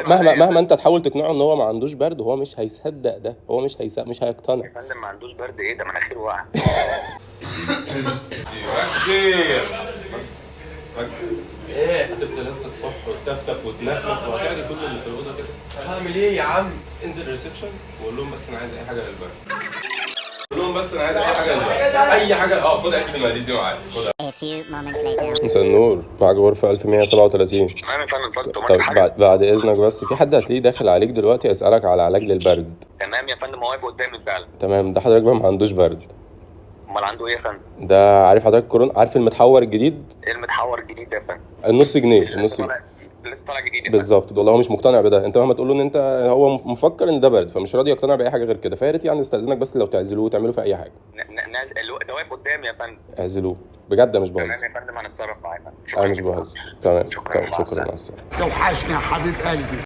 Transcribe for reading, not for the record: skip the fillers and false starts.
مهما عليا يا مهما فندم. انت تحاول تقنعه ان هو ما عندوش برد، هو مش هيصدق ده، هو مش هيقتنع. يا فندم ما عندوش برد ايه ده، مناخيره واقعه. مجدي ايه هتفضل يا اسطى تكح وتتفتف وتنفنف وهتعدي كل اللي في الاوضة كده؟ طب هعمل ايه يا عم؟ انزل ال reception وقول لهم بس انا عايز اي حاجة للبرد. قول لهم بس انا عايز اي حاجة للبرد، اي حاجه. خد علبة المناديل دي معاك، خدها. A few moments later. مساء النور، معاك غرفة 1137. تمام يا فندم، اتفضل تؤمرني طب بحاجة. بعد اذنك، بس في حد هتلاقيه داخل عليك دلوقتي يسألك على علاج للبرد. تمام يا فندم، هو واقف قدامي فعلا. تمام، ده حضرتك بقى ما عندوش برد. امال عنده ايه يا فندم؟ ده عارف حضرتك كورونا، عارف المتحور الجديد؟ ايه المتحور الجديد ده يا فندم؟ النص جنيه، لسه النص جنيه. طالع، لسه طالع جديد يا فندم. بالظبط، والله هو مش مقتنع بده. انت مهما تقول له ان انت، هو مفكر ان ده برد، فمش راضي يقتنع باي حاجة غير كده. فيا ريت يعني استاذنك بس لو تعزلوه وتعملوا في اي حاجه. ده واقف قدامي يا فندم. اعزلوه بجد، مش تمام بهزر. يا فندم، هنتصرف معاه يا فندم. انا شكرا مش جدا. بهزر. تمام. شكرا، تمام، مع شكرا، السلامة. مع السلامه. توحشني يا حبيب قلبي.